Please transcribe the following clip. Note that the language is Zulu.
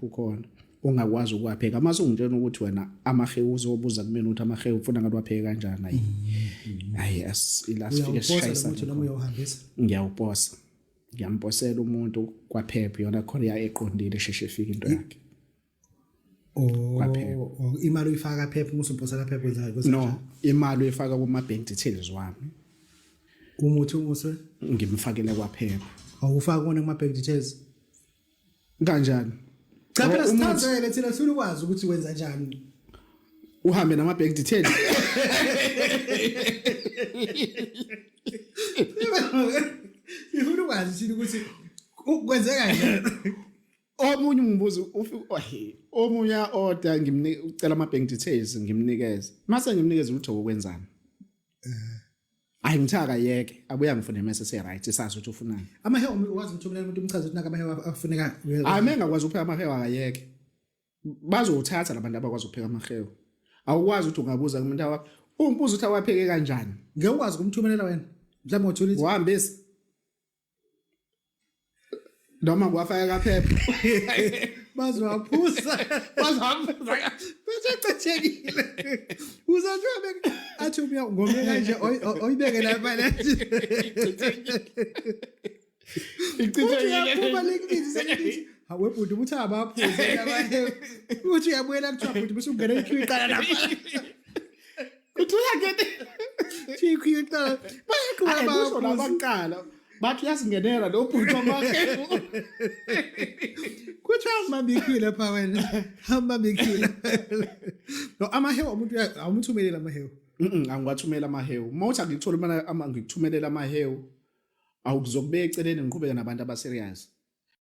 ukhona ongakwazi ukuwapheka uma sungitshela ukuthi wena amahewu uzobuza kumina ukuthi amahewu ufuna ngathi wapheke kanjani hayi hayi ila sifike sishayisa noma uyawuhambisa ngiyawuposa ngiyamposela umuntu kwaphepha yona khona ya eqondile sheshe ifike into yakhe. Oh, oh, imali uyifaka phepha uma usumposela phepha wenza kwenza No, imali uyifaka kuma bank details wami. Umuthi umuse ngimfakele kwaphepha. Awufaka kona kuma bank details. Kanjani? Cha phela sithazele thina sifuna ukwazi ukuthi wenza njani. Uhambe nama bank details. Sifuna ukwazi thina ukuthi kwenzeka njani. Omunye ungibuza ufika omunye order ngimnika ucela ama bank details ngimnikeze. Mase ngimnikeze ulutho wokwenzani? Eh. Hayi ngithe akayeke abuya ngifune mese se right sazi ukuthi ufunani. Amahewu ukwazi ukuthumelela umuntu umchaze ukuthi naka amahewu afuneka. Hayi mengakwazi ukupheka amahewu akayeke. Bazowuthatha labantu abakwazi ukupheka amahewu. Awukwazi ukuthi ungabuza kumuntu awakho. Umbuzo ukuthi awapheke kanjani. Ngeke ukwazi ukumthumelela wena. Mhlawumbe ngothula ithi. Uhambisa. Noma kwafaka kaphepha. Bazowaphuza. Bazowaphuza. Bese cethekile. Uzothi athi ubuya ngome kanje oyibeke lapha lethi. Ichithekile. Uyaphuma lekubizi sekuthi hawe bhuti ukuthi abaphuze abanye. Uthi uyabuyela kuthiwa bhuti bese ungena iqueue iqala lapha. Kuthiwa uyangena. Thi iqueue iqala. Bayaqhuba kusho labaqala. Bathi uyasingenela lo bhuti wamahewu. Kuthiwa hamba iqueue lapha wena. Hamba iqueue. No amahewu umuntu awumthumeleli amahewu. Mhm angiwathumela amahewu. Uma uthi angikuthole uma ngikuthumelela amahewu awukuzokubeka eceleni ngiqhubeke nabantu aba serious.